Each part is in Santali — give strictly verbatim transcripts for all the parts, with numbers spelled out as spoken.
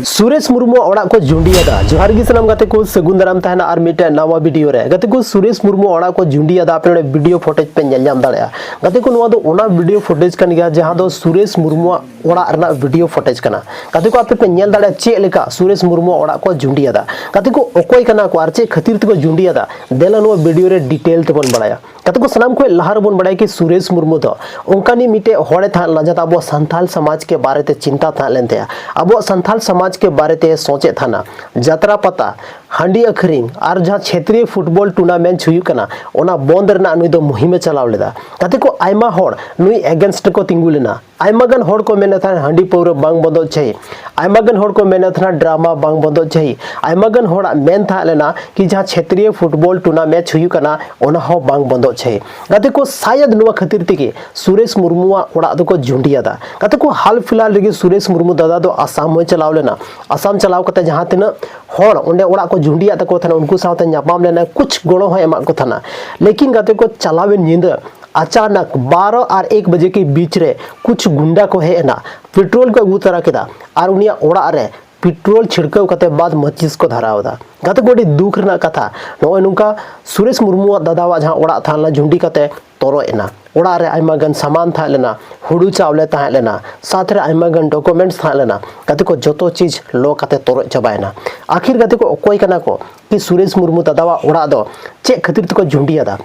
ᱥᱩᱨᱮᱥ ᱢᱩᱨᱢᱩᱣᱟᱜ ᱚᱲᱟᱜ ᱠᱚ ᱡᱩᱸᱰᱤᱭᱟᱫᱟ᱾ ᱡᱚᱦᱟᱨ ᱜᱮ ᱥᱟᱱᱟᱢ ᱜᱟᱛᱮ ᱠᱚ, ᱥᱟᱹᱜᱩᱱ ᱫᱟᱨᱟᱢ ᱛᱟᱦᱮᱱᱟ ᱟᱨ ᱢᱤᱫᱴᱮᱱ ᱱᱟᱣᱟ ᱵᱷᱤᱰᱤᱭᱳ ᱨᱮ᱾ ᱜᱟᱛᱮ ᱠᱚ, ᱥᱩᱨᱮᱥ ᱢᱩᱨᱢᱩᱣᱟᱜ ᱚᱲᱟᱜ ᱠᱚ ᱡᱩᱸᱰᱤᱭᱟᱫᱟ᱾ ᱟᱯᱮ ᱱᱚᱰᱮ ᱵᱷᱤᱰᱤᱭᱳ ᱯᱷᱩᱴᱮᱡᱽ ᱯᱮ ᱧᱮᱞ ᱧᱟᱢ ᱫᱟᱲᱮᱭᱟᱜᱼᱟ᱾ ᱜᱟᱛᱮ ᱠᱚ, ᱱᱚᱣᱟ ᱫᱚ ᱚᱱᱟ ᱵᱷᱤᱰᱤᱭᱳ ᱯᱷᱩᱴᱮᱡᱽ ᱠᱟᱱ ᱜᱮᱭᱟ ᱡᱟᱦᱟᱸ ᱫᱚ ᱥᱩᱨᱮᱥ ᱢᱩᱨᱢᱩᱣᱟᱜ ᱚᱲᱟᱜ ᱨᱮᱱᱟᱜ ᱵᱷᱤᱰᱤᱭᱳ ᱯᱷᱩᱴᱮᱡᱽ ᱠᱟᱱᱟ᱾ ᱜᱟᱛᱮ ᱠᱚ, ᱟᱯᱮ ᱯᱮ ᱧᱮᱞ ᱫᱟᱲᱮᱭᱟᱜᱼᱟ ᱪᱮᱫ ᱞᱮᱠᱟ ᱥᱩᱨᱮᱥ ᱢᱩᱨᱢᱩᱣᱟᱜ ᱚᱲᱟᱜ ᱠᱚ ᱡᱩᱸᱰᱤᱭᱟᱫᱟ᱾ ᱜᱟᱛᱮ ᱠᱚ, ᱚᱠᱚᱭ ᱠᱟᱱᱟ ᱠᱚ ᱟᱨ ᱪᱮᱫ ᱠᱷᱟᱹᱛᱤᱨ ᱛᱮᱠᱚ ᱡᱩᱸᱰᱤᱭᱟᱫᱟ, ᱫᱮᱞᱟ ᱱᱚᱣᱟ ᱵᱷᱤᱰᱤᱭᱳ ᱨᱮ ᱰᱤᱴᱮᱞ ᱛᱮᱵᱚᱱ ᱵᱟᱲᱟᱭᱟ᱾ ᱜᱟᱛᱮ ᱠᱚ, ᱥᱟᱱᱟᱢ ᱠᱷᱚᱱ ᱞᱟᱦᱟ ᱨᱮᱵᱚᱱ ᱵᱟᱲᱟᱭᱟ ᱠᱤ ᱥᱩᱨᱮᱥ ᱢᱩᱨᱢᱩ ᱫᱚ ᱚᱱᱠᱟᱱᱤᱡ ᱢᱤᱫᱴᱮᱡ ᱦᱚᱲᱮ ᱛᱟᱦᱮᱸ ᱞᱮᱱᱟ ᱡᱟᱦᱟᱸ ᱫᱚ ᱟᱵᱚ ᱥᱟᱱᱛᱟᱞ ᱥᱚᱢᱟᱡᱽ ᱠᱮ ᱵᱟᱨᱮ ᱛᱮ ᱪᱤᱱᱛᱟ ᱛᱟᱦᱮᱸ ᱞᱮᱱ ᱛᱟᱭᱟ᱾ ᱟᱵᱚᱣᱟᱜ ᱥᱟᱱᱛᱟᱞ ᱥᱚᱢᱟᱡᱽ ᱠᱮ ᱵᱟᱨᱮ ᱛᱮ ᱥᱚᱪᱮᱫ ᱛᱟᱦᱮᱱᱟ᱾ ᱡᱟᱛᱨᱟ ᱯᱟᱛᱟ, ᱦᱟᱺᱰᱤ ᱟᱹᱠᱷᱨᱤᱧ ᱟᱨ ᱡᱟᱦᱟᱸ ᱪᱷᱮᱛᱨᱤᱭᱟᱹ ᱯᱷᱩᱴᱵᱚᱞ ᱴᱩᱨᱱᱟᱢᱮᱱᱴ ᱦᱩᱭᱩᱜ ᱠᱟᱱᱟ, ᱚᱱᱟ ᱵᱚᱱᱫ ᱨᱮᱱᱟᱜ ᱱᱩᱭ ᱫᱚ ᱢᱩᱦᱤᱢᱮ ᱪᱟᱞᱟᱣ ᱞᱮᱫᱟ᱾ ᱜᱟᱛᱮ ᱠᱚ, ᱟᱭᱢᱟ ᱦᱚᱲ ᱱᱩᱭ ᱮᱜᱮᱱᱥᱴ ᱨᱮᱠᱚ ᱛᱤᱸᱜᱩ ᱞᱮᱱᱟ᱾ ᱟᱭᱢᱟ ᱜᱟᱱ ᱦᱚᱲ ᱠᱚ ᱢᱮᱱᱮᱫ ᱛᱟᱦᱮᱸᱫ ᱦᱟᱺᱰᱤ ᱯᱟᱹᱣᱨᱟᱹ ᱵᱟᱝ ᱵᱚᱱᱫᱚᱜ ᱪᱟᱹᱦᱤ᱾ ᱟᱭᱢᱟ ᱜᱟᱱ ᱦᱚᱲ ᱠᱚ ᱢᱮᱱᱮᱫ ᱛᱟᱦᱮᱸᱫ ᱰᱨᱟᱢᱟ ᱵᱟᱝ ᱵᱚᱱᱫᱚᱜ ᱪᱟᱹᱦᱤ᱾ ᱟᱭᱢᱟ ᱜᱟᱱ ᱦᱚᱲᱟᱜ ᱢᱮᱱ ᱛᱟᱦᱮᱸ ᱞᱮᱱᱟ ᱠᱤ ᱡᱟᱦᱟᱸ ᱪᱷᱮᱛᱨᱤᱭᱟᱹ ᱯᱷᱩᱴᱵᱚᱞ ᱴᱩᱨᱱᱟᱢᱮᱱᱴ ᱦᱩᱭᱩᱜ ᱠᱟᱱᱟ, ᱚᱱᱟ ᱦᱚᱸ ᱵᱟᱝ ᱵᱚᱱᱫᱚᱜ ᱪᱟᱹᱦᱤ᱾ ᱜᱟᱛᱮ ᱠᱚ, ᱥᱟᱭᱟᱫ ᱱᱚᱣᱟ ᱠᱷᱟᱹᱛᱤᱨ ᱛᱮᱜᱮ ᱥᱩᱨᱮᱥ ᱢᱩᱨᱢᱩᱣᱟᱜ ᱚᱲᱟᱜ ᱫᱚᱠᱚ ᱡᱩᱸᱰᱤᱭᱟᱫᱟ᱾ ᱜᱟᱛᱮ ᱠᱚ, ᱦᱟᱞ ᱯᱷᱤᱞᱦᱟᱞ ᱨᱮᱜᱮ ᱥᱩᱨᱮᱥ ᱢᱩᱨᱢᱩ ᱫᱟᱫᱟ ᱫᱚ ᱟᱥᱟᱢ ᱦᱚᱸᱭ ᱪᱟᱞᱟᱣ ᱞᱮᱱᱟ᱾ ᱟᱥᱟᱢ ᱪᱟᱞᱟᱣ ᱠᱟᱛᱮ ᱡᱟᱦᱟᱸ ᱛᱤᱱᱟᱹᱜ ᱦᱚᱲ ᱚᱸᱰᱮ ᱚᱲᱟᱜ ᱠᱚ ᱡᱩᱸᱰᱤᱭᱟᱫ ᱛᱟᱠᱚ ᱛᱟᱦᱮᱱᱟ, ᱩᱱᱠᱩ ᱥᱟᱶᱛᱮ ᱧᱟᱯᱟᱢ ᱞᱮᱱᱟ, ᱠᱩᱪ ᱜᱚᱲᱚ ᱦᱚᱸᱭ ᱮᱢᱟᱜ ᱠᱚ ᱛᱟᱦᱮᱱᱟ᱾ ᱞᱮᱠᱤᱱ ᱜᱟᱛᱮ ᱠᱚ, ᱪᱟᱞᱟᱣᱮᱱ ᱧᱤᱫᱟᱹ ᱟᱪᱟᱱᱟᱠ ᱵᱟᱨᱚ ᱟᱨ ᱮᱠ ᱵᱟᱡᱮ ᱠᱮ ᱵᱤᱪ ᱨᱮ ᱠᱩᱪ ᱜᱩᱱᱰᱟ ᱠᱚ ᱦᱮᱡ ᱮᱱᱟ, ᱯᱮᱴᱨᱳᱞ ᱠᱚ ᱟᱹᱜᱩ ᱛᱟᱨᱟ ᱠᱮᱫᱟ ᱟᱨ ᱩᱱᱤᱭᱟᱜ ᱚᱲᱟᱜ ᱨᱮ ᱯᱮᱴᱨᱳᱞ ᱪᱷᱤᱲᱠᱟᱹᱣ ᱠᱟᱛᱮ ᱵᱟᱫ ᱢᱟᱹᱪᱤᱥ ᱠᱚ ᱫᱷᱚᱨᱟᱣ ᱮᱫᱟ᱾ ᱜᱟᱛᱮ ᱠᱚ, ᱟᱹᱰᱤ ᱫᱩᱠ ᱨᱮᱱᱟᱜ ᱠᱟᱛᱷᱟ᱾ ᱱᱚᱜᱼᱚᱭ ᱱᱚᱝᱠᱟ ᱥᱩᱨᱮᱥ ᱢᱩᱨᱢᱩᱣᱟᱜ ᱫᱟᱫᱟᱣᱟᱜ ᱡᱟᱦᱟᱸ ᱚᱲᱟᱜ ᱛᱟᱦᱮᱸ ᱞᱮᱱᱟ, ᱡᱩᱸᱰᱤ ᱠᱟᱛᱮ ᱛᱚᱨᱚᱡ ᱮᱱᱟ᱾ ᱚᱲᱟᱜ ᱨᱮ ᱟᱭᱢᱟ ᱜᱟᱱ ᱥᱟᱢᱟᱱ ᱛᱟᱦᱮᱸ ᱞᱮᱱᱟ, ᱦᱩᱲᱩ ᱪᱟᱣᱞᱮ ᱛᱟᱦᱮᱸ ᱞᱮᱱᱟ, ᱥᱟᱛ ᱨᱮ ᱟᱭᱢᱟ ᱜᱟᱱ ᱰᱚᱠᱩᱢᱮᱱᱴᱥ ᱛᱟᱦᱮᱸ ᱞᱮᱱᱟ᱾ ᱜᱟᱛᱮ ᱠᱚ, ᱡᱚᱛᱚ ᱪᱤᱡᱽ ᱞᱚ ᱠᱟᱛᱮ ᱛᱚᱨᱚᱡ ᱪᱟᱵᱟᱭᱮᱱᱟ᱾ ᱟᱠᱷᱤᱨ ᱜᱟᱛᱮ ᱠᱚ, ᱚᱠᱚᱭ ᱠᱟᱱᱟ ᱠᱚ ᱠᱤ ᱥᱩᱨᱮᱥ ᱢᱩᱨᱢᱩ ᱫᱟᱫᱟᱣᱟᱜ ᱚᱲᱟᱜ ᱫᱚ ᱪᱮᱫ ᱠᱷᱟᱹᱛᱤᱨ ᱛᱮᱠᱚ ᱡᱩᱸᱰᱤᱭᱟᱫᱟ?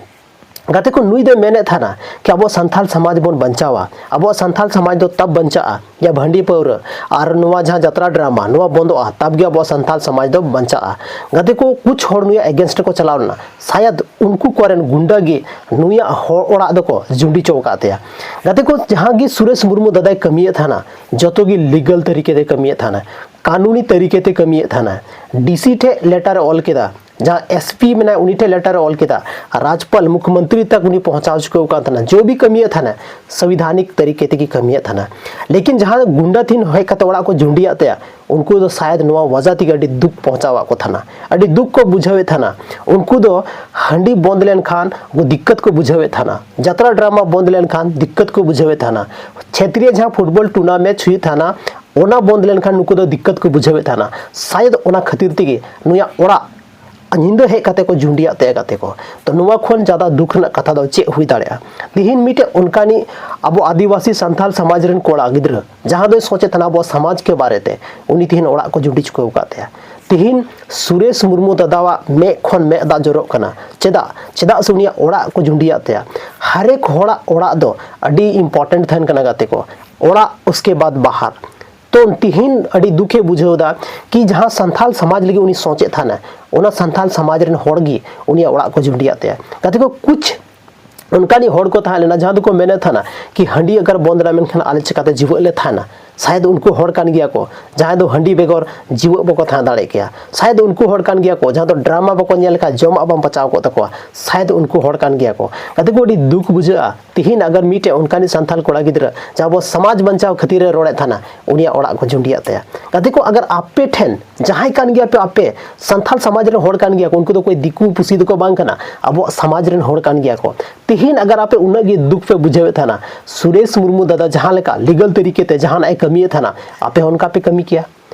ᱜᱟᱛᱮ ᱠᱚ, ᱱᱩᱭ ᱫᱚᱭ ᱢᱮᱱᱮᱫ ᱛᱟᱦᱮᱱᱟ ᱠᱤ ᱟᱵᱚ ᱥᱟᱱᱛᱟᱞ ᱥᱚᱢᱟᱡᱽ ᱵᱚᱱ ᱵᱟᱧᱪᱟᱣᱟ, ᱟᱵᱚᱣᱟᱜ ᱥᱟᱱᱛᱟᱞ ᱥᱚᱢᱟᱡᱽ ᱫᱚ ᱛᱟᱵ ᱵᱟᱧᱪᱟᱜᱼᱟ, ᱭᱟ ᱵᱷᱟᱺᱰᱤ ᱯᱟᱹᱣᱨᱟᱹ ᱟᱨ ᱱᱚᱣᱟ ᱡᱟᱦᱟᱸ ᱡᱟᱛᱨᱟ ᱰᱨᱟᱢᱟ, ᱱᱚᱣᱟ ᱵᱚᱱᱫᱚᱜᱼᱟ, ᱛᱟᱵ ᱜᱮ ᱟᱵᱚᱣᱟᱜ ᱥᱟᱱᱛᱟᱞ ᱥᱚᱢᱟᱡᱽ ᱫᱚ ᱵᱟᱧᱪᱟᱜᱼᱟ᱾ ᱜᱟᱛᱮ ᱠᱚ, ᱠᱩᱪ ᱦᱚᱲ ᱱᱩᱭᱟᱜ ᱮᱜᱮᱱᱥᱴ ᱨᱮᱠᱚ ᱪᱟᱞᱟᱣ ᱞᱮᱱᱟ, ᱥᱟᱭᱟᱫ ᱩᱱᱠᱩ ᱠᱚᱨᱮᱱ ᱜᱩᱱᱰᱟ ᱜᱮ ᱱᱩᱭᱟᱜ ᱦᱚᱲ ᱚᱲᱟᱜ ᱫᱚᱠᱚ ᱡᱩᱸᱰᱤ ᱪᱚ ᱟᱠᱟᱫ ᱛᱟᱭᱟ᱾ ᱜᱟᱛᱮ ᱠᱚ, ᱡᱟᱦᱟᱸ ᱜᱮ ᱥᱩᱨᱮᱥ ᱢᱩᱨᱢᱩ ᱫᱟᱫᱟᱭ ᱠᱟᱹᱢᱤᱭᱮᱫ ᱛᱟᱦᱮᱱᱟ, ᱡᱚᱛᱚ ᱜᱮ ᱞᱤᱜᱟᱞ ᱛᱟᱹᱨᱤᱠᱟ ᱛᱮ ᱠᱟᱹᱢᱤᱭᱮᱫ ᱛᱟᱦᱮᱱᱟ, ᱠᱟᱹᱱᱩᱱᱤ ᱛᱟᱹᱨᱤᱠᱟ ᱛᱮ ᱠᱟᱹᱢᱤᱭᱮᱫ ᱛᱟᱦᱮᱱᱟ᱾ ᱰᱤᱥᱤ ᱴᱷᱮᱡ ᱞᱮᱴᱟᱨ ᱮ ᱚᱞ ᱠᱮᱫᱟ, ᱡᱟᱦᱟᱸ ᱮᱥᱯᱤ ᱢᱮᱱᱟᱭ ᱩᱱᱤ ᱴᱷᱮᱡ ᱞᱮᱴᱟᱨ ᱮ ᱚᱞ ᱠᱮᱫᱟ, ᱨᱟᱡᱽᱯᱟᱞ ᱢᱩᱠᱷᱭᱚᱢᱚᱱᱛᱨᱤ ᱛᱟᱠ ᱩᱱᱤ ᱯᱚᱦᱚᱸᱪᱟᱣ ᱪᱩᱠᱟᱹᱣ ᱠᱟᱱ ᱛᱟᱦᱮᱱᱟ᱾ ᱡᱚ ᱵᱷᱤ ᱠᱟᱹᱢᱤᱭᱮᱫ ᱛᱟᱦᱮᱱᱟ, ᱥᱚᱝᱵᱤᱫᱷᱟᱱᱤᱠ ᱛᱟᱹᱨᱤᱠᱟ ᱛᱮᱜᱮ ᱠᱟᱹᱢᱤᱭᱮᱫ ᱛᱟᱦᱮᱱᱟ᱾ ᱞᱮᱠᱤᱱ ᱡᱟᱦᱟᱸ ᱜᱩᱱᱰᱟ ᱛᱤᱦᱤᱧ ᱦᱮᱡ ᱠᱟᱛᱮ ᱚᱲᱟᱜ ᱠᱚ ᱡᱩᱸᱰᱤᱭᱟᱜ ᱛᱟᱭᱟ, ᱩᱱᱠᱩ ᱫᱚ ᱥᱟᱭᱟᱫ ᱱᱚᱣᱟ ᱣᱟᱡᱟ ᱛᱮᱜᱮ ᱟᱹᱰᱤ ᱫᱩᱠ ᱯᱚᱦᱚᱸᱪᱟᱣᱟᱜ ᱠᱚ ᱛᱟᱦᱮᱱᱟ, ᱟᱹᱰᱤ ᱫᱩᱠ ᱠᱚ ᱵᱩᱡᱷᱟᱹᱣᱮᱫ ᱛᱟᱦᱮᱱᱟ᱾ ᱩᱱᱠᱩ ᱫᱚ ᱦᱟᱺᱰᱤ ᱵᱚᱱᱫ ᱞᱮᱱᱠᱷᱟᱱ ᱩᱱᱠᱩ ᱫᱤᱠᱠᱟᱛ ᱠᱚ ᱵᱩᱡᱷᱟᱹᱣᱮᱫ ᱛᱟᱦᱮᱱᱟ, ᱡᱟᱛᱨᱟ ᱰᱨᱟᱢᱟ ᱵᱚᱱᱫ ᱞᱮᱱᱠᱷᱟᱱ ᱫᱤᱠᱠᱟᱛ ᱠᱚ ᱵᱩᱡᱷᱟᱹᱣᱮᱫ ᱛᱟᱦᱮᱱᱟ, ᱪᱷᱮᱛᱨᱤᱭᱟᱹ ᱡᱟᱦᱟᱸ ᱯᱷᱩᱴᱵᱚᱞ ᱴᱩᱨᱱᱟᱢᱮᱱᱴ ᱦᱩᱭᱩᱜ ᱛᱟᱦᱮᱱᱟ, ᱚᱱᱟ ᱵᱚᱱᱫ ᱞᱮᱱᱠᱷᱟᱱ ᱱᱩᱠᱩ ᱫᱚ ᱫᱤᱠᱠᱟᱛ ᱠᱚ ᱵᱩᱡᱷᱟᱹᱣᱮᱫ ᱛᱟᱦᱮᱱᱟ᱾ ᱥᱟᱭᱮᱫ ᱚᱱᱟ ᱠᱷᱟᱹᱛᱤᱨ ᱛᱮᱜᱮ ᱱᱩᱭᱟᱜ ᱚᱲᱟᱜ ᱧᱤᱫᱟᱹ ᱦᱮᱡ ᱠᱟᱛᱮ ᱠᱚ ᱡᱩᱸᱰᱤᱭᱟᱜ ᱛᱟᱭᱟ, ᱜᱟᱛᱮ ᱠᱚ᱾ ᱛᱚ, ᱱᱚᱣᱟ ᱠᱷᱚᱱ ᱡᱟᱫᱟ ᱫᱩᱠ ᱨᱮᱱᱟᱜ ᱠᱟᱛᱷᱟ ᱫᱚ ᱪᱮᱫ ᱦᱩᱭ ᱫᱟᱲᱮᱭᱟᱜᱼᱟ? ᱛᱤᱦᱤᱧ ᱢᱤᱫᱴᱮᱡ ᱚᱱᱠᱟᱱᱤᱡ ᱟᱵᱚ ᱟᱹᱫᱤᱵᱟᱹᱥᱤ ᱥᱟᱱᱛᱟᱲ ᱥᱚᱢᱟᱡᱽ ᱨᱮᱱ ᱠᱚᱲᱟ ᱜᱤᱫᱽᱨᱟᱹ, ᱡᱟᱦᱟᱸ ᱫᱚᱭ ᱥᱚᱪᱮᱛᱚᱱᱟ ᱟᱵᱚ ᱥᱚᱢᱟᱡᱽ ᱠᱮ ᱵᱟᱨᱮ ᱛᱮ, ᱩᱱᱤ ᱛᱤᱦᱤᱧ ᱚᱲᱟᱜ ᱠᱚ ᱡᱩᱸᱰᱤ ᱪᱩᱠᱟᱹᱣ ᱟᱠᱟᱫ ᱛᱟᱭᱟ᱾ ᱛᱤᱦᱤᱧ ᱥᱩᱨᱮᱥ ᱢᱩᱨᱢᱩ ᱫᱟᱫᱟᱣᱟᱜ ᱢᱮᱫ ᱠᱷᱚᱱ ᱢᱮᱫ ᱫᱟᱜ ᱡᱚᱨᱚᱜ ᱠᱟᱱᱟ᱾ ᱪᱮᱫᱟᱜ? ᱪᱮᱫᱟᱜ ᱥᱮ ᱩᱱᱤᱭᱟᱜ ᱚᱲᱟᱜ ᱠᱚ ᱡᱩᱸᱰᱤᱭᱟᱜ ᱛᱟᱭᱟ᱾ ᱦᱟᱨᱮᱠ ᱦᱚᱲᱟᱜ ᱚᱲᱟᱜ ᱫᱚ ᱟᱹᱰᱤ important ᱛᱟᱦᱮᱱ ᱠᱟᱱᱟ, ᱜᱟᱛᱮ ᱠᱚ᱾ ᱚᱲᱟᱜ, ᱩᱥᱠᱮ ᱵᱟᱫ ᱵᱟᱦᱟᱨ᱾ ᱛᱚ, ᱛᱤᱦᱤᱧ ᱟᱹᱰᱤ ᱫᱩᱠᱷᱮ ᱵᱩᱡᱷᱟᱹᱣ ᱮᱫᱟ ᱠᱤ ᱡᱟᱦᱟᱸ ᱥᱟᱱᱛᱟᱞ ᱥᱚᱢᱟᱡᱽ ᱞᱟᱹᱜᱤᱫ ᱩᱱᱤ ᱥᱚᱪᱮᱫ ᱛᱟᱦᱮᱱᱟ, ᱚᱱᱟ ᱥᱟᱱᱛᱟᱞ ᱥᱚᱢᱟᱡᱽ ᱨᱮᱱ ᱦᱚᱲ ᱜᱮ ᱩᱱᱤᱭᱟᱜ ᱚᱲᱟᱜ ᱠᱚ ᱡᱩᱸᱰᱤᱭᱟᱜ ᱛᱟᱭᱟ᱾ ᱜᱟᱛᱮ ᱠᱚ, ᱠᱩᱪ ᱚᱱᱠᱟᱱᱤᱡ ᱦᱚᱲ ᱠᱚ ᱛᱟᱦᱮᱸ ᱞᱮᱱᱟ, ᱡᱟᱦᱟᱸ ᱫᱚᱠᱚ ᱢᱮᱱᱮᱫ ᱛᱟᱦᱮᱱᱟ ᱠᱤ ᱦᱟᱺᱰᱤ ᱟᱜᱟᱨ ᱵᱚᱱᱫ ᱮᱱᱟ, ᱢᱮᱱᱠᱷᱟᱱ ᱟᱞᱮ ᱪᱤᱠᱟᱛᱮ ᱡᱤᱣᱮᱫ ᱞᱮ ᱛᱟᱦᱮᱱᱟ? ᱥᱟᱭᱮᱫ ᱩᱱᱠᱩ ᱦᱚᱲ ᱠᱟᱱ ᱜᱮᱭᱟ ᱠᱚ, ᱡᱟᱦᱟᱸᱭ ᱫᱚ ᱦᱟᱺᱰᱤ ᱵᱮᱜᱚᱨ ᱡᱤᱣᱮᱫ ᱵᱟᱠᱚ ᱛᱟᱦᱮᱸ ᱫᱟᱲᱮ ᱠᱮᱭᱟ᱾ ᱥᱟᱭᱮᱫ ᱩᱱᱠᱩ ᱦᱚᱲ ᱠᱟᱱ ᱜᱮᱭᱟ ᱠᱚ, ᱡᱟᱦᱟᱸ ᱫᱚ ᱰᱨᱟᱢᱟ ᱵᱟᱠᱚ ᱧᱮᱞ ᱞᱮᱠᱷᱟᱱ ᱡᱚᱢᱟᱜ ᱵᱟᱝ ᱯᱟᱪᱟᱣ ᱠᱚᱜ ᱛᱟᱠᱚᱣᱟ᱾ ᱥᱟᱭᱮᱫ ᱩᱱᱠᱩ ᱦᱚᱲ ᱠᱟᱱ ᱜᱮᱭᱟ ᱠᱚ᱾ ᱜᱟᱛᱮ ᱠᱚ, ᱟᱹᱰᱤ ᱫᱩᱠ ᱵᱩᱡᱷᱟᱹᱜᱼᱟ, ᱛᱤᱦᱤᱧ ᱟᱜᱟᱨ ᱢᱤᱫᱴᱮᱡ ᱚᱱᱠᱟᱱᱤᱡ ᱥᱟᱱᱛᱟᱞ ᱠᱚᱲᱟ ᱜᱤᱫᱽᱨᱟᱹ, ᱡᱟᱦᱟᱸ ᱟᱵᱚ ᱥᱚᱢᱟᱡᱽ ᱵᱟᱧᱪᱟᱣ ᱠᱷᱟᱹᱛᱤᱨ ᱮ ᱨᱚᱲᱮᱫ ᱛᱟᱦᱮᱱᱟ, ᱩᱱᱤᱭᱟᱜ ᱚᱲᱟᱜ ᱠᱚ ᱡᱩᱸᱰᱤᱭᱟᱜ ᱛᱟᱭᱟ᱾ ᱜᱟᱛᱮ ᱠᱚ, ᱟᱜᱟᱨ ᱟᱯᱮ ᱴᱷᱮᱱ ᱡᱟᱦᱟᱸᱭ ᱠᱟᱱ ᱜᱮᱭᱟ ᱯᱮ, ᱟᱯᱮ ᱥᱟᱱᱛᱟᱞ ᱥᱚᱢᱟᱡᱽ ᱨᱮᱱ ᱦᱚᱲ ᱠᱟᱱ ᱜᱮᱭᱟ ᱠᱚ, ᱩᱱᱠᱩ ᱫᱚ ᱚᱠᱚᱭ ᱫᱤᱠᱩ ᱯᱩᱥᱤ ᱫᱚᱠᱚ ᱵᱟᱝ ᱠᱟᱱᱟ, ᱟᱵᱚᱣᱟᱜ ᱥᱚᱢᱟᱡᱽ ᱨᱮᱱ ᱦᱚᱲ ᱠᱟᱱ ᱜᱮᱭᱟ ᱠᱚ᱾ ᱛᱤᱦᱤᱧ ᱟᱜᱟᱨ ᱟᱯᱮ ᱩᱱᱟᱹᱜ ᱜᱮ ᱫᱩᱠ ᱯᱮ ᱵᱩᱡᱷᱟᱹᱣᱮᱫ ᱛᱟᱦᱮᱱᱟ, ᱥᱩᱨᱮᱥ ᱢᱩᱨᱢᱩ ᱫᱟᱫᱟ ᱡᱟᱦᱟᱸ ᱞᱮᱠᱟ legal ᱛᱟᱹᱨᱤᱠᱟ ᱛᱮ ᱡᱟᱦᱟᱱᱟᱜ ᱮ ᱠᱟᱹᱢᱤᱭᱮᱫ ᱛᱟᱦᱮᱱᱟ, ᱟᱯᱮ ᱦᱚᱸ ᱚᱱᱠᱟ ᱯᱮ ᱠᱟᱹᱢᱤ ᱠᱮᱭᱟ᱾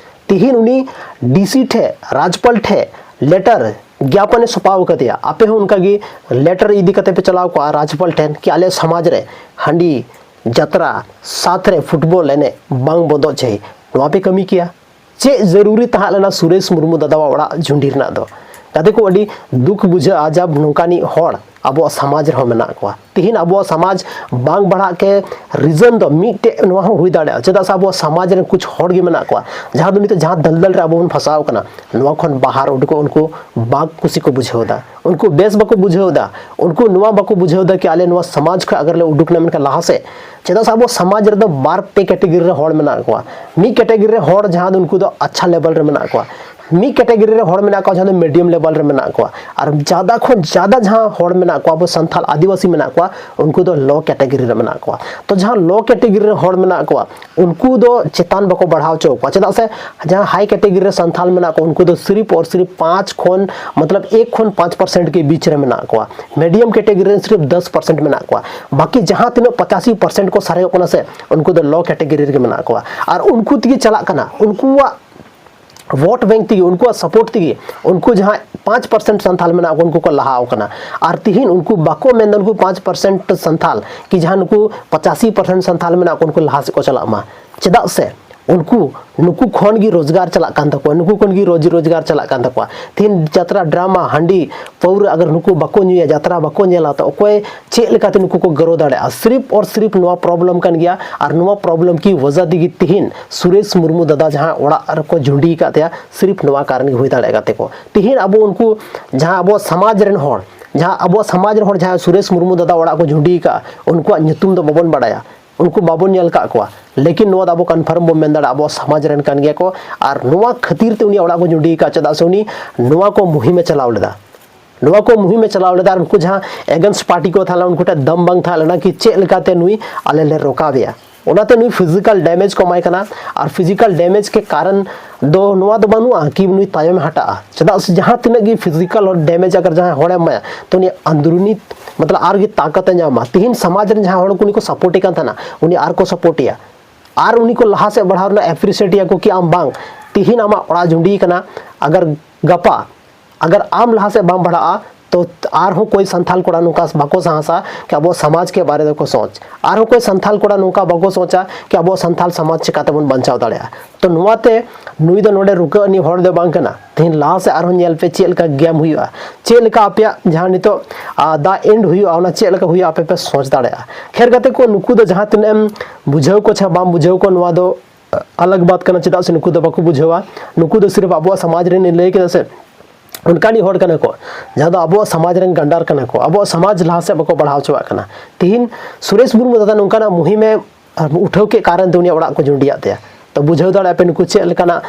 ᱛᱤᱦᱤᱧ ᱩᱱᱤ D C ᱴᱷᱮᱡ, ᱨᱟᱡᱽᱯᱟᱞ ᱴᱷᱮᱡ letter, ᱜᱮᱭᱟᱯᱚᱱᱮ ᱥᱚᱯᱟᱣ ᱠᱟᱫᱮᱭᱟ, ᱟᱯᱮ ᱦᱚᱸ ᱚᱱᱠᱟ ᱜᱮ letter ᱤᱫᱤ ᱠᱟᱛᱮ ᱯᱮ ᱪᱟᱞᱟᱣ ᱠᱚᱜᱼᱟ ᱨᱟᱡᱽᱯᱟᱞ ᱴᱷᱮᱱ ᱠᱤ ᱟᱞᱮ ᱥᱚᱢᱟᱡᱽ ᱨᱮ ᱦᱟᱺᱰᱤ, ᱡᱟᱛᱨᱟ, ᱥᱟᱛ ᱨᱮ football ᱮᱱᱮᱡ ᱵᱟᱝ ᱵᱚᱱᱫᱚᱜ ᱪᱟᱹᱦᱤ, ᱱᱚᱣᱟ ᱯᱮ ᱠᱟᱹᱢᱤ ᱠᱮᱭᱟ᱾ ᱪᱮᱫ ᱡᱟᱹᱨᱩᱨᱤ ᱛᱟᱦᱮᱸ ᱞᱮᱱᱟ ᱥᱩᱨᱮᱥ ᱢᱩᱨᱢᱩ ᱫᱟᱫᱟᱣᱟᱜ ᱚᱲᱟᱜ ᱡᱩᱸᱰᱤ ᱨᱮᱱᱟᱜ ᱫᱚ? ᱜᱟᱛᱮ ᱠᱚ, ᱟᱹᱰᱤ ᱫᱩᱠ ᱵᱩᱡᱷᱟᱹᱜᱼᱟ ᱡᱟᱵ ᱱᱚᱝᱠᱟᱱᱤᱡ ᱦᱚᱲ ᱟᱵᱚᱣᱟᱜ ᱥᱚᱢᱟᱡᱽ ᱨᱮᱦᱚᱸ ᱢᱮᱱᱟᱜ ᱠᱚᱣᱟ᱾ ᱛᱤᱦᱤᱧ ᱟᱵᱚᱣᱟᱜ ᱥᱚᱢᱟᱡᱽ ᱵᱟᱝ ᱵᱟᱲᱦᱟᱜ ᱠᱮ reason ᱫᱚ ᱢᱤᱫᱴᱮᱡ ᱱᱚᱣᱟ ᱦᱚᱸ ᱦᱩᱭ ᱫᱟᱲᱮᱭᱟᱜᱼᱟ, ᱪᱮᱫᱟᱜ ᱥᱮ ᱟᱵᱚᱣᱟᱜ ᱥᱚᱢᱟᱡᱽ ᱨᱮᱱ ᱠᱩᱪ ᱦᱚᱲ ᱜᱮ ᱢᱮᱱᱟᱜ ᱠᱚᱣᱟ, ᱡᱟᱦᱟᱸ ᱫᱚ ᱱᱤᱛᱚᱜ ᱡᱟᱦᱟᱸ ᱫᱟᱞᱫᱟᱞ ᱨᱮ ᱟᱵᱚ ᱵᱚᱱ ᱯᱷᱟᱸᱥᱟᱣ ᱠᱟᱱᱟ, ᱱᱚᱣᱟ ᱠᱷᱚᱱ ᱵᱟᱦᱟᱨ ᱩᱰᱩᱠᱚᱜ ᱩᱱᱠᱩ ᱵᱟᱝ ᱠᱩᱥᱤ ᱠᱚ ᱵᱩᱡᱷᱟᱹᱣ ᱮᱫᱟ, ᱩᱱᱠᱩ ᱵᱮᱥ ᱵᱟᱠᱚ ᱵᱩᱡᱷᱟᱹᱣ ᱮᱫᱟ, ᱩᱱᱠᱩ ᱱᱚᱣᱟ ᱵᱟᱠᱚ ᱵᱩᱡᱷᱟᱹᱣ ᱮᱫᱟ ᱠᱤ ᱟᱞᱮ ᱱᱚᱣᱟ ᱥᱚᱢᱟᱡᱽ ᱠᱷᱚᱱ ᱟᱜᱟᱨ ᱞᱮ ᱩᱰᱩᱠ ᱞᱮᱱᱠᱷᱟᱱ ᱞᱟᱦᱟ ᱥᱮᱫ, ᱪᱮᱫᱟᱜ ᱥᱮ ᱟᱵᱚ ᱥᱚᱢᱟᱡᱽ ᱨᱮᱫᱚ ᱵᱟᱨ ᱯᱮ category ᱨᱮ ᱦᱚᱲ ᱢᱮᱱᱟᱜ ᱠᱚᱣᱟ᱾ ᱢᱤᱫ category ᱨᱮ ᱦᱚᱲ ᱡᱟᱦᱟᱸ ᱫᱚ ᱩᱱᱠᱩ ᱫᱚ ᱟᱪᱪᱷᱟ level ᱨᱮ ᱢᱮᱱᱟᱜ ᱠᱚᱣᱟ, ᱢᱤᱫ ᱠᱮᱴᱮᱜᱚᱨᱤ ᱨᱮ ᱦᱚᱲ ᱢᱮᱱᱟᱜ ᱠᱚᱣᱟ ᱡᱟᱦᱟᱸ ᱫᱚ ᱢᱤᱰᱤᱭᱟᱢ ᱞᱮᱵᱮᱞ ᱨᱮ ᱢᱮᱱᱟᱜ ᱠᱚᱣᱟ, ᱟᱨ ᱡᱟᱫᱟ ᱠᱷᱚᱱ ᱡᱟᱫᱟ ᱡᱟᱦᱟᱸ ᱦᱚᱲ ᱢᱮᱱᱟᱜ ᱠᱚᱣᱟ, ᱟᱵᱚ ᱥᱟᱱᱛᱟᱲ ᱟᱹᱫᱤᱵᱟᱹᱥᱤ ᱢᱮᱱᱟᱜ ᱠᱚᱣᱟ, ᱩᱱᱠᱩ ᱫᱚ ᱞᱳ ᱠᱮᱴᱮᱜᱚᱨᱤ ᱨᱮ ᱢᱮᱱᱟᱜ ᱠᱚᱣᱟ᱾ ᱛᱚ ᱡᱟᱦᱟᱸ ᱞᱳ ᱠᱮᱴᱮᱜᱚᱨᱤ ᱨᱮ ᱦᱚᱲ ᱢᱮᱱᱟᱜ ᱠᱚᱣᱟ, ᱩᱱᱠᱩ ᱫᱚ ᱪᱮᱛᱟᱱ ᱵᱟᱠᱚ ᱵᱟᱲᱦᱟᱣ ᱦᱚᱪᱚ ᱠᱚᱣᱟ᱾ ᱪᱮᱫᱟᱜ ᱥᱮ ᱡᱟᱦᱟᱸ ᱦᱟᱭ ᱠᱮᱴᱮᱜᱚᱨᱤ ᱨᱮ ᱥᱟᱱᱛᱟᱲ ᱢᱮᱱᱟᱜ ᱠᱚᱣᱟ, ᱩᱱᱠᱩ ᱫᱚ ᱥᱤᱨᱤᱯ ᱚᱨ ᱥᱤᱨᱤᱯ ᱯᱟᱸᱪ ᱠᱷᱚᱱ, ᱢᱚᱛᱞᱚᱵ ᱮᱠ ᱠᱷᱚᱱ ᱯᱟᱸᱪ ᱯᱟᱨᱥᱮᱱᱴ ᱜᱮ ᱵᱤᱪ ᱨᱮ ᱢᱮᱱᱟᱜ ᱠᱚᱣᱟ᱾ ᱢᱤᱰᱤᱭᱟᱢ ᱠᱮᱴᱮᱜᱚᱨᱤ ᱨᱮ ᱥᱤᱨᱤᱯ ᱫᱚᱥ ᱯᱟᱨᱥᱮᱱᱴ ᱢᱮᱱᱟᱜ ᱠᱚᱣᱟ᱾ ᱵᱟᱹᱠᱤ ᱡᱟᱦᱟᱸ ᱛᱤᱱᱟᱹᱜ ᱯᱚᱸᱪᱟᱥᱤ ᱯᱟᱨᱥᱮᱱᱴ ᱠᱚ ᱥᱟᱨᱮᱡᱚᱜ ᱠᱟᱱᱟ ᱥᱮ, ᱩᱱᱠᱩ ᱫᱚ ᱞᱳ ᱠᱮᱴᱮᱜᱚᱨᱤ ᱨᱮᱜᱮ ᱢᱮᱱᱟᱜ ᱠᱚᱣᱟ᱾ ᱟᱨ ᱩᱱᱠᱩ ᱛᱮᱜᱮ ᱪᱟᱞᱟᱜ ᱠᱟᱱᱟ, ᱩᱱᱠᱩᱣᱟᱜ ᱵᱷᱳᱴ ᱵᱮᱝᱠ ᱛᱮᱜᱮ, ᱩᱱᱠᱩᱣᱟᱜ ᱥᱟᱯᱳᱨᱴ ᱛᱮᱜᱮ ᱩᱱᱠᱩ ᱡᱟᱦᱟᱸ ᱯᱟᱸᱪ ᱯᱟᱨᱥᱮᱱᱴ ᱥᱟᱱᱛᱟᱞ ᱢᱮᱱᱟᱜ ᱠᱚ, ᱩᱱᱠᱩ ᱠᱚ ᱞᱟᱦᱟᱣ ᱠᱟᱱᱟ᱾ ᱟᱨ ᱛᱤᱦᱤᱧ ᱩᱱᱠᱩ ᱵᱟᱠᱚ ᱢᱮᱱᱫᱟ ᱩᱱᱠᱩ ᱯᱟᱸᱪ ᱯᱟᱨᱥᱮᱱᱴ ᱥᱟᱱᱛᱟᱞ, ᱠᱤ ᱡᱟᱦᱟᱸ ᱱᱩᱠᱩ ᱯᱚᱸᱪᱟᱥᱤ ᱯᱟᱨᱥᱮᱱᱴ ᱥᱟᱱᱛᱟᱞ ᱢᱮᱱᱟᱜ ᱠᱚ, ᱩᱱᱠᱩ ᱞᱟᱦᱟ ᱥᱮᱫ ᱠᱚ ᱪᱟᱞᱟᱜ ᱢᱟ᱾ ᱪᱮᱫᱟᱜ ᱥᱮ ᱩᱱᱠᱩ, ᱱᱩᱠᱩ ᱠᱷᱚᱱ ᱜᱮ ᱨᱳᱡᱽᱜᱟᱨ ᱪᱟᱞᱟᱜ ᱠᱟᱱ ᱛᱟᱠᱚᱣᱟ, ᱱᱩᱠᱩ ᱠᱷᱚᱱ ᱜᱮ ᱨᱳᱡᱽ ᱨᱳᱡᱽᱜᱟᱨ ᱪᱟᱞᱟᱜ ᱠᱟᱱ ᱛᱟᱠᱚᱣᱟ᱾ ᱛᱤᱦᱤᱧ ᱡᱟᱛᱨᱟ, ᱰᱨᱟᱢᱟ, ᱦᱟᱺᱰᱤ, ᱯᱟᱹᱣᱨᱟᱹ ᱟᱜᱟᱨ ᱱᱩᱠᱩ ᱵᱟᱠᱚ ᱧᱩᱭᱟ, ᱡᱟᱛᱨᱟ ᱵᱟᱠᱚ ᱧᱮᱞᱟ, ᱛᱚ ᱚᱠᱚᱭ ᱪᱮᱫ ᱞᱮᱠᱟᱛᱮ ᱱᱩᱠᱩ ᱠᱚ ᱜᱨᱳ ᱫᱟᱲᱮᱭᱟᱜᱼᱟ? ᱥᱤᱨᱤᱯ ᱚᱨ ᱥᱤᱨᱤᱯ ᱱᱚᱣᱟ ᱯᱨᱚᱵᱞᱮᱢ ᱠᱟᱱ ᱜᱮᱭᱟ᱾ ᱟᱨ ᱱᱚᱣᱟ ᱯᱨᱚᱵᱞᱮᱢ ᱠᱤ ᱣᱟᱡᱟ ᱛᱮᱜᱮ ᱛᱤᱦᱤᱧ ᱥᱩᱨᱮᱥ ᱢᱩᱨᱢᱩ ᱫᱟᱫᱟ ᱡᱟᱦᱟᱸ ᱚᱲᱟᱜ ᱨᱮᱠᱚ ᱡᱩᱸᱰᱤ ᱟᱠᱟᱫ ᱛᱟᱭᱟ, ᱥᱤᱨᱤᱯ ᱱᱚᱣᱟ ᱠᱟᱨᱚᱱ ᱜᱮ ᱦᱩᱭ ᱫᱟᱲᱮᱭᱟᱜ ᱠᱟᱛᱮ ᱠᱚ᱾ ᱛᱤᱦᱤᱧ ᱟᱵᱚ ᱩᱱᱠᱩ ᱡᱟᱦᱟᱸ ᱟᱵᱚ ᱥᱚᱢᱟᱡᱽ ᱨᱮᱱ ᱦᱚᱲ, ᱡᱟᱦᱟᱸ ᱟᱵᱚ ᱥᱚᱢᱟᱡᱽ ᱨᱮᱱ ᱦᱚᱲ ᱡᱟᱦᱟᱸ ᱥᱩᱨᱮᱥ ᱢᱩᱨᱢᱩ ᱫᱟᱫᱟ ᱚᱲᱟᱜ ᱠᱚ ᱡᱩᱸᱰᱤ ᱟᱠᱟᱫᱼᱟ, ᱩᱱᱠᱩᱣᱟᱜ ᱧᱩᱛᱩᱢ ᱫᱚ ᱵᱟᱵᱚᱱ ᱵᱟᱲᱟᱭᱟ, ᱩᱱᱠᱩ ᱵᱟᱵᱚᱱ ᱧᱮᱞ ᱟᱠᱟᱫ ᱠᱚᱣᱟ᱾ ᱞᱮᱠᱤᱱ ᱱᱚᱣᱟ ᱫᱚ ᱟᱵᱚ ᱠᱚᱱᱯᱷᱟᱨᱢ ᱵᱚᱱ ᱢᱮᱱ ᱫᱟᱲᱮᱭᱟᱜᱼᱟ, ᱟᱵᱚ ᱥᱚᱢᱟᱡᱽ ᱨᱮᱱ ᱠᱟᱱ ᱜᱮᱭᱟ ᱠᱚ᱾ ᱟᱨ ᱱᱚᱣᱟ ᱠᱷᱟᱹᱛᱤᱨ ᱛᱮ ᱩᱱᱤᱭᱟᱜ ᱚᱲᱟᱜ ᱠᱚ ᱡᱩᱸᱰᱤ ᱟᱠᱟᱫᱼᱟ, ᱪᱮᱫᱟᱜ ᱥᱮ ᱩᱱᱤ ᱱᱚᱣᱟ ᱠᱚ ᱢᱩᱦᱤᱢᱮ ᱪᱟᱞᱟᱣ ᱞᱮᱫᱟ᱾ ᱱᱚᱣᱟ ᱠᱚ ᱢᱩᱦᱤᱢᱮ ᱪᱟᱞᱟᱣ ᱞᱮᱫᱟ᱾ ᱟᱨ ᱩᱱᱠᱩ ᱡᱟᱦᱟᱸ ᱮᱜᱮᱱᱥᱴ ᱯᱟᱨᱴᱤ ᱠᱚ ᱛᱟᱦᱮᱸ ᱞᱮᱱᱟ, ᱩᱱᱠᱩ ᱴᱷᱮᱱ ᱫᱟᱢ ᱵᱟᱝ ᱛᱟᱦᱮᱸ ᱞᱮᱱᱟ ᱠᱤ ᱪᱮᱫ ᱞᱮᱠᱟᱛᱮ ᱱᱩᱭ ᱟᱞᱮ ᱞᱮ ᱨᱚᱠᱟᱣᱮᱭᱟ᱾ ᱚᱱᱟᱛᱮ ᱱᱩᱭ ᱯᱷᱤᱡᱤᱠᱟᱞ ᱰᱮᱢᱮᱡᱽ ᱠᱚ ᱮᱢᱟᱭ ᱠᱟᱱᱟ᱾ ᱟᱨ ᱯᱷᱤᱡᱤᱠᱟᱞ ᱰᱮᱢᱮᱡᱽ ᱠᱮ ᱠᱟᱨᱚᱱ ᱫᱚ ᱱᱚᱣᱟ ᱫᱚ ᱵᱟᱹᱱᱩᱜᱼᱟ ᱠᱤ ᱱᱩᱭ ᱛᱟᱭᱚᱢᱮ ᱦᱟᱴᱟᱜᱼᱟ᱾ ᱪᱮᱫᱟᱜ ᱥᱮ ᱡᱟᱦᱟᱸ ᱛᱤᱱᱟᱹᱜ ᱜᱮ ᱯᱷᱤᱡᱤᱠᱟᱞ ᱰᱮᱢᱮᱡᱽ ᱟᱜᱟᱨ ᱡᱟᱦᱟᱸᱭ ᱦᱚᱲᱮ ᱮᱢᱟᱭᱟ, ᱛᱚ ᱩᱱᱤ ᱟᱱᱫᱨᱩᱱᱤ, ᱢᱚᱛᱞᱚᱵ ᱟᱨ ᱜᱮ ᱛᱟᱠᱚᱛ ᱮ ᱧᱟᱢᱟ᱾ ᱛᱤᱦᱤᱧ ᱥᱚᱢᱟᱡᱽ ᱨᱮᱱ ᱡᱟᱦᱟᱸᱭ ᱦᱚᱲ ᱠᱚ ᱩᱱᱤ ᱠᱚ ᱥᱟᱯᱳᱨᱴ ᱮ ᱠᱟᱱ ᱛᱟᱦᱮᱱᱟ, ᱩᱱᱤ ᱟᱨ ᱠᱚ ᱥᱟᱯᱳᱨᱴ ᱮᱭᱟ᱾ ᱟᱨ ᱩᱱᱤ ᱠᱚ ᱞᱟᱦᱟ ᱥᱮᱫ ᱵᱟᱲᱦᱟᱣ ᱨᱮᱱᱟᱜ ᱮᱯᱨᱤᱥᱤᱭᱮᱴ ᱮᱭᱟ ᱠᱚ ᱠᱤ ᱟᱢ ᱵᱟᱝ, ᱛᱤᱦᱤᱧ ᱟᱢᱟᱜ ᱚᱲᱟᱜ ᱡᱩᱸᱰᱤ ᱠᱟᱱᱟ, ᱟᱜᱟᱨ ᱜᱟᱯᱟ ᱟᱜᱟᱨ ᱟᱢ ᱞᱟᱦᱟ ᱥᱮᱫ ᱵᱟᱢ ᱵᱟᱲᱦᱟᱜᱼᱟ, ᱛᱚ ᱟᱨᱦᱚᱸ ᱠᱚᱭ ᱥᱟᱱᱛᱷᱟᱞ ᱠᱚᱲᱟ ᱱᱚᱝᱠᱟ ᱵᱟᱠᱚ ᱥᱟᱦᱥᱟ ᱠᱤ ᱟᱵᱚ ᱥᱚᱢᱟᱡᱽ ᱠᱮ ᱵᱟᱨᱮ ᱫᱚᱠᱚ ᱥᱚᱪ, ᱟᱨᱦᱚᱸ ᱠᱚᱭ ᱥᱟᱱᱛᱷᱟᱞ ᱠᱚᱲᱟ ᱱᱚᱝᱠᱟ ᱵᱟᱠᱚ ᱥᱚᱪᱟ ᱠᱤ ᱟᱵᱚ ᱥᱟᱱᱛᱷᱟᱞ ᱥᱚᱢᱟᱡᱽ ᱪᱤᱠᱟᱛᱮᱵᱚᱱ ᱵᱟᱧᱪᱟᱣ ᱫᱟᱲᱮᱭᱟᱜᱼᱟ᱾ ᱛᱚ ᱱᱚᱣᱟᱛᱮ ᱱᱩᱭ ᱫᱚ ᱱᱚᱰᱮ ᱨᱩᱠᱟᱹ ᱟᱹᱱᱤᱡ ᱦᱚᱲ ᱫᱚ ᱵᱟᱝ ᱠᱟᱱᱟ᱾ ᱛᱮᱦᱮᱧ ᱞᱟᱦᱟ ᱥᱮᱫ ᱟᱨᱦᱚᱸ ᱧᱮᱞ ᱯᱮ ᱪᱮᱫ ᱞᱮᱠᱟ ᱜᱮᱢ ᱦᱩᱭᱩᱜᱼᱟ, ᱪᱮᱫ ᱞᱮᱠᱟ ᱟᱯᱮᱭᱟᱜ ᱡᱟᱦᱟᱸ ᱱᱤᱛᱚᱜ, ᱟ, ᱫᱟ ᱮᱱᱰ ᱦᱩᱭᱩᱜᱼᱟ, ᱚᱱᱟ ᱪᱮᱫ ᱞᱮᱠᱟ ᱦᱩᱭᱩᱜᱼᱟ ᱟᱯᱮ ᱯᱮ ᱥᱚᱪ ᱫᱟᱲᱮᱭᱟᱜᱼᱟ᱾ ᱠᱷᱮᱨ ᱜᱟᱛᱮ ᱠᱚ, ᱱᱩᱠᱩ ᱫᱚ ᱡᱟᱦᱟᱸ ᱛᱤᱱᱟᱹᱜ ᱮᱢ ᱵᱩᱡᱷᱟᱹᱣ ᱠᱚ ᱪᱷᱟ ᱵᱟᱢ ᱵᱩᱡᱷᱟᱹᱣ ᱠᱚ, ᱱᱚᱣᱟ ᱫᱚ ᱟᱞᱟᱜᱽ ᱵᱟᱛ ᱠᱟᱱᱟ, ᱪᱮᱫᱟᱜ ᱥᱮ ᱱᱩᱠᱩ ᱫᱚ ᱵᱟᱠᱚ ᱵᱩᱡᱷᱟᱹᱣᱟ᱾ ᱱᱩᱠᱩ ᱫᱚ ᱥᱤᱨᱯ ᱟᱵᱚᱣᱟᱜ ᱥᱚᱢᱟᱡᱽ ᱨᱮᱱ ᱞᱟᱹᱭ ᱠᱮᱫᱟ ᱥᱮ, ᱚᱱᱠᱟᱱᱤᱡ ᱦᱚᱲ ᱠᱟᱱᱟ ᱠᱚ, ᱡᱟᱦᱟᱸ ᱫᱚ ᱟᱵᱚᱣᱟᱜ ᱥᱚᱢᱟᱡᱽ ᱨᱮᱱ ᱜᱟᱱᱰᱟᱨ ᱠᱟᱱᱟ ᱠᱚ, ᱟᱵᱚᱣᱟᱜ ᱥᱚᱢᱟᱡᱽ ᱞᱟᱦᱟ ᱥᱮᱫ ᱵᱟᱠᱚ ᱵᱟᱲᱦᱟᱣ ᱦᱚᱪᱚᱣᱟᱜ ᱠᱟᱱᱟ᱾ ᱛᱤᱦᱤᱧ ᱥᱩᱨᱮᱥ ᱢᱩᱨᱢᱩ ᱫᱟᱫᱟ ᱱᱚᱝᱠᱟᱱᱟᱜ ᱢᱩᱦᱤᱢᱮ ᱩᱴᱷᱟᱹᱣ ᱠᱮᱫ ᱠᱟᱨᱚᱱ ᱛᱮ ᱩᱱᱤᱭᱟᱜ ᱚᱲᱟᱜ ᱠᱚ ᱡᱩᱸᱰᱤᱭᱟᱜ ᱛᱟᱭᱟ᱾ ᱛᱚ ᱵᱩᱡᱷᱟᱹᱣ ᱫᱟᱲᱮᱭᱟᱜ ᱯᱮ ᱱᱩᱠᱩ ᱪᱮᱫ ᱞᱮᱠᱟᱱᱟᱜ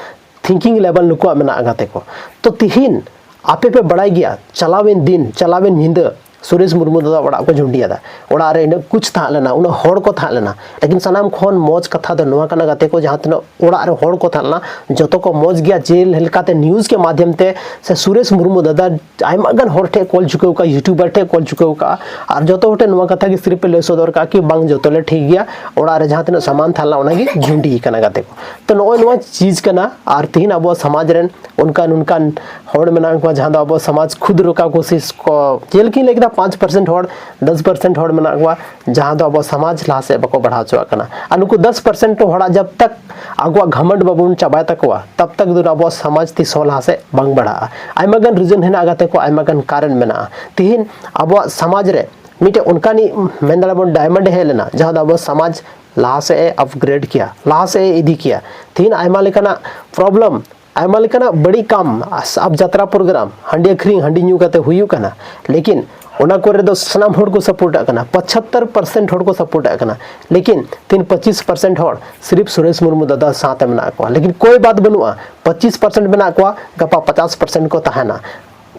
thinking level ᱱᱩᱠᱩᱣᱟᱜ ᱢᱮᱱᱟᱜᱼᱟ ᱜᱟᱛᱮ ᱠᱚ᱾ ᱛᱚ ᱛᱤᱦᱤᱧ ᱟᱯᱮ ᱯᱮ ᱵᱟᱲᱟᱭ ᱜᱮᱭᱟ, ᱪᱟᱞᱟᱣᱮᱱ ᱫᱤᱱ, ᱪᱟᱞᱟᱣᱮᱱ ᱧᱤᱫᱟᱹ ᱥᱩᱨᱮᱥ ᱢᱩᱨᱢᱩ ᱫᱟᱫᱟ ᱚᱲᱟᱜ ᱠᱚ ᱡᱷᱩᱸᱰᱤᱭᱟᱫᱟ᱾ ᱚᱲᱟᱜ ᱨᱮ ᱤᱱᱟᱹᱜ ᱠᱩᱪ ᱛᱟᱦᱮᱸ ᱞᱮᱱᱟ, ᱩᱱᱟᱹᱜ ᱦᱚᱲ ᱠᱚ ᱛᱟᱦᱮᱸ ᱞᱮᱱᱟ, ᱞᱮᱠᱤᱱ ᱥᱟᱱᱟᱢ ᱠᱷᱚᱱ ᱢᱚᱡᱽ ᱠᱟᱛᱷᱟ ᱫᱚ ᱱᱚᱣᱟ ᱠᱟᱱᱟ ᱜᱟᱛᱮ ᱠᱚ, ᱡᱟᱦᱟᱸ ᱛᱤᱱᱟᱹᱜ ᱚᱲᱟᱜ ᱨᱮ ᱦᱚᱲ ᱠᱚ ᱛᱟᱦᱮᱸ ᱞᱮᱱᱟ, ᱡᱚᱛᱚ ᱠᱚ ᱢᱚᱡᱽ ᱜᱮᱭᱟ᱾ ᱡᱮ ᱞᱮᱠᱟᱛᱮ news ᱠᱮ ᱢᱟᱫᱷᱭᱚᱢ ᱛᱮ ᱥᱮ ᱥᱩᱨᱮᱥ ᱢᱩᱨᱢᱩ ᱫᱟᱫᱟ ᱟᱭᱢᱟ ᱜᱟᱱ ᱦᱚᱲ ᱴᱷᱮᱱ ᱠᱚᱞ ᱪᱩᱠᱟᱹᱣ ᱠᱟᱜᱼᱟ, YouTuber ᱴᱷᱮᱱ ᱠᱚᱞ ᱪᱩᱠᱟᱹᱣ ᱠᱟᱜᱼᱟ, ᱟᱨ ᱡᱚᱛᱚ ᱦᱚᱲ ᱴᱷᱮᱱ ᱱᱚᱣᱟ ᱠᱟᱛᱷᱟ ᱜᱮ ᱥᱤᱨᱤᱯ ᱮ ᱞᱟᱹᱭ ᱥᱚᱫᱚᱨ ᱠᱟᱜᱼᱟ ᱠᱤ ᱵᱟᱝ, ᱡᱚᱛᱚ ᱞᱮ ᱴᱷᱤᱠ ᱜᱮᱭᱟ, ᱚᱲᱟᱜ ᱨᱮ ᱡᱟᱦᱟᱸ ᱛᱤᱱᱟᱹᱜ ᱥᱟᱢᱟᱱ ᱛᱟᱦᱮᱸ ᱞᱮᱱᱟ ᱚᱱᱟ ᱜᱮ ᱡᱷᱩᱸᱰᱤ ᱠᱟᱱᱟ ᱜᱟᱛᱮ ᱠᱚ᱾ ᱛᱚ ᱱᱚᱜᱼᱚᱭ ᱱᱚᱣᱟ ᱪᱤᱡᱽ ᱠᱟᱱᱟ᱾ ᱟᱨ ᱛᱤᱦᱤᱧ ᱟᱵᱚ ᱥᱚᱢᱟᱡᱽ ᱨᱮᱱ ᱚᱱᱠᱟᱱ ᱚᱱᱠᱟᱱ ᱦᱚᱲ ᱢᱮᱱᱟᱜ ᱠᱚᱣᱟ ᱡᱟᱦᱟᱸ ᱫᱚ ᱟᱵᱚ ᱥᱚᱢᱟᱡᱽ ᱠᱷᱩᱫ ᱨᱚᱠᱟ ᱠᱳᱥᱤᱥ ᱠᱚ, ᱡᱮᱞᱮᱠᱟᱧ ᱞᱟᱹᱭ ᱠᱮᱫᱟ ᱯᱟᱸᱪ percent ᱦᱚᱲ, ᱫᱚᱥ percent ᱦᱚᱲ ᱢᱮᱱᱟᱜ ᱠᱚᱣᱟ ᱡᱟᱦᱟᱸ ᱫᱚ ᱟᱵᱚ ᱥᱚᱢᱟᱡᱽ ᱞᱟᱦᱟ ᱥᱮᱫ ᱵᱟᱠᱚ ᱵᱟᱲᱦᱟᱣ ᱦᱚᱪᱚᱣᱟᱜ ᱠᱟᱱᱟ᱾ ᱟᱨ ᱱᱩᱠᱩ ᱫᱚᱥ percent ᱦᱚᱲᱟᱜ ᱡᱟᱵ ᱛᱟᱠ ᱟᱠᱚᱣᱟᱜ ᱜᱷᱟᱢᱚᱸᱰ ᱵᱟᱵᱚᱱ ᱪᱟᱵᱟᱭ ᱛᱟᱠᱚᱣᱟ, ᱛᱟᱵ ᱛᱟᱠ ᱫᱚ ᱟᱵᱚᱣᱟᱜ ᱥᱚᱢᱟᱡᱽ ᱛᱤᱥ ᱦᱚᱸ ᱞᱟᱦᱟ ᱥᱮᱫ ᱵᱟᱝ ᱵᱟᱲᱦᱟᱜᱼᱟ᱾ ᱟᱭᱢᱟ ᱜᱟᱱ reason ᱦᱮᱱᱟᱜᱼᱟ ᱜᱟᱛᱮ ᱠᱚ, ᱟᱭᱢᱟ ᱜᱟᱱ ᱠᱟᱨᱚᱱ ᱢᱮᱱᱟᱜᱼᱟ᱾ ᱛᱤᱦᱤᱧ ᱟᱵᱚᱣᱟᱜ ᱥᱚᱢᱟᱡᱽ ᱨᱮ ᱢᱤᱫᱴᱮᱱ ᱚᱱᱠᱟᱱᱤᱡ ᱢᱮᱱ ᱫᱟᱲᱮᱭᱟᱜ ᱵᱚᱱ diamond ᱮ ᱦᱮᱡ ᱞᱮᱱᱟ ᱡᱟᱦᱟᱸ ᱫᱚ ᱟᱵᱚ ᱥᱚᱢᱟᱡᱽ ᱞᱟᱦᱟ ᱥᱮᱫ ᱮ upgrade ᱠᱮᱭᱟ, ᱞᱟᱦᱟ ᱥᱮᱫ ᱮ ᱤᱫᱤ ᱠᱮᱭᱟ᱾ ᱛᱤᱦᱤᱧ ᱟᱭᱢᱟ ᱞᱮᱠᱟᱱᱟᱜ problem, ᱟᱭᱢᱟ ᱞᱮᱠᱟᱱᱟᱜ ᱵᱟᱹᱲᱤᱡ ᱠᱟᱢ, ᱟᱵ ᱡᱟᱛᱨᱟ program, ᱦᱟᱺᱰᱤ ᱟᱹᱠᱷᱨᱤᱧ, ᱦᱟᱺᱰᱤ ᱧᱩ ᱠᱟᱛᱮ ᱦᱩᱭᱩᱜ ᱠᱟᱱᱟ, ᱞᱮᱠᱤᱱ ᱚᱱᱟ ᱠᱚᱨᱮ ᱫᱚ ᱥᱟᱱᱟᱢ ᱦᱚᱲ ᱠᱚ support ᱟᱜ ᱠᱟᱱᱟ, ᱯᱚᱸᱪᱟᱛᱛᱳᱨ percent ᱦᱚᱲ ᱠᱚ support ᱟᱜ ᱠᱟᱱᱟ, ᱞᱮᱠᱤᱱ ᱛᱤᱦᱤᱧ ᱯᱚᱸᱪᱤᱥ percent ᱦᱚᱲ ᱥᱤᱨᱤᱯ ᱥᱩᱨᱮᱥ ᱢᱩᱨᱢᱩ ᱫᱟᱫᱟ ᱥᱟᱶᱛᱮ ᱢᱮᱱᱟᱜ ᱠᱚᱣᱟ᱾ ᱞᱮᱠᱤᱱ ᱠᱳᱭ ᱵᱟᱛ ᱵᱟᱹᱱᱩᱜᱼᱟ, ᱯᱚᱸᱪᱤᱥ percent ᱢᱮᱱᱟᱜ ᱠᱚᱣᱟ, ᱜᱟᱯᱟ ᱯᱚᱪᱟᱥ percent ᱠᱚ ᱛᱟᱦᱮᱱᱟ᱾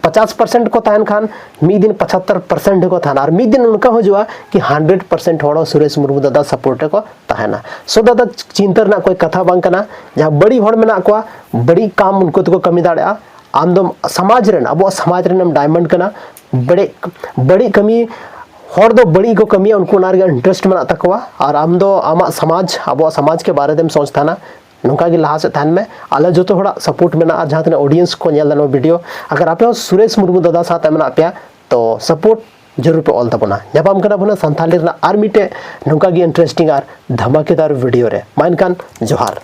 ᱯᱚᱪᱟᱥ percent ᱠᱚ ᱛᱟᱦᱮᱱ ᱠᱷᱟᱱ ᱢᱤᱫ ᱫᱤᱱ ᱯᱚᱸᱪᱟᱛᱛᱳᱨ percent ᱦᱚᱸᱠᱚ ᱛᱟᱦᱮᱱᱟ, ᱟᱨ ᱢᱤᱫ ᱫᱤᱱ ᱚᱱᱠᱟ ᱦᱤᱡᱩᱜᱼᱟ ᱠᱤ hundred percent ᱦᱚᱲ ᱦᱚᱸ ᱥᱩᱨᱮᱥ ᱢᱩᱨᱢᱩ ᱫᱟᱫᱟ support ᱨᱮᱠᱚ ᱛᱟᱦᱮᱱᱟ᱾ So ᱫᱟᱫᱟ, ᱪᱤᱱᱛᱟᱹ ᱨᱮᱱᱟᱜ ᱠᱳᱭ ᱠᱟᱛᱷᱟ ᱵᱟᱝ ᱠᱟᱱᱟ᱾ ᱡᱟᱦᱟᱸ ᱵᱟᱹᱲᱤᱡ ᱦᱚᱲ ᱢᱮᱱᱟᱜ ᱠᱚᱣᱟ, ᱵᱟᱹᱲᱤᱡ ᱠᱟᱢ ᱩᱱᱠᱩ ᱫᱚᱠᱚ ᱠᱟᱹᱢᱤ ᱫᱟᱲᱮᱭᱟᱜᱼᱟ᱾ ᱟᱢ ᱫᱚ ᱥᱚᱢᱟᱡᱽ ᱨᱮᱱ, ᱟᱵᱚᱣᱟᱜ ᱥᱚᱢᱟᱡᱽ ᱨᱮᱱ ᱮᱢ diamond ᱠᱟᱱᱟ᱾ ᱵᱟᱹᱲᱤᱡ, ᱵᱟᱹᱲᱤᱡ ᱠᱟᱹᱢᱤ, ᱦᱚᱲ ᱫᱚ ᱵᱟᱹᱲᱤᱡ ᱠᱚ ᱠᱟᱹᱢᱤᱭᱟ, ᱩᱱᱠᱩ ᱚᱱᱟ ᱨᱮᱜᱮ interest ᱢᱮᱱᱟᱜ ᱛᱟᱠᱚᱣᱟ, ᱟᱨ ᱟᱢ ᱫᱚ ᱟᱢᱟᱜ ᱥᱚᱢᱟᱡᱽ, ᱟᱵᱚᱣᱟᱜ ᱥᱚᱢᱟᱡᱽ ᱠᱮ ᱵᱟᱨᱮ ᱛᱮᱢ ᱥᱚᱪ ᱛᱟᱦᱮᱱᱟ᱾ ᱱᱚᱝᱠᱟ ᱜᱮ ᱞᱟᱦᱟ ᱥᱮᱫ ᱛᱟᱦᱮᱱ ᱢᱮ᱾ ᱟᱞᱮ ᱡᱚᱛᱚ ᱦᱚᱲᱟᱜ support ᱢᱮᱱᱟᱜᱼᱟ, ᱡᱟᱦᱟᱸ ᱛᱤᱱᱟᱹᱜ audience ᱠᱚ ᱧᱮᱞ ᱫᱟ ᱱᱚᱣᱟ video᱾ ᱟᱜᱟᱨ ᱟᱯᱮ ᱦᱚᱸ ᱥᱩᱨᱮᱥ ᱢᱩᱨᱢᱩ ᱫᱟᱫᱟ ᱥᱟᱶᱛᱮ ᱢᱮᱱᱟᱜ ᱯᱮᱭᱟ, ᱛᱚ support ᱡᱟᱹᱨᱩᱲ ᱯᱮ ᱚᱞ ᱛᱟᱵᱚᱱᱟ᱾ ᱧᱟᱯᱟᱢ ᱠᱟᱱᱟ ᱵᱚᱱ ᱥᱟᱱᱛᱟᱲᱤ ᱨᱮᱱᱟᱜ ᱟᱨ ᱢᱤᱫᱴᱮᱡ ᱱᱚᱝᱠᱟ ᱜᱮ interesting ᱟᱨ ᱫᱷᱟᱢᱟᱠᱮᱫᱟᱨ video ᱨᱮ᱾ ᱢᱟ ᱮᱱᱠᱷᱟᱱ ᱡᱚᱦᱟᱨ᱾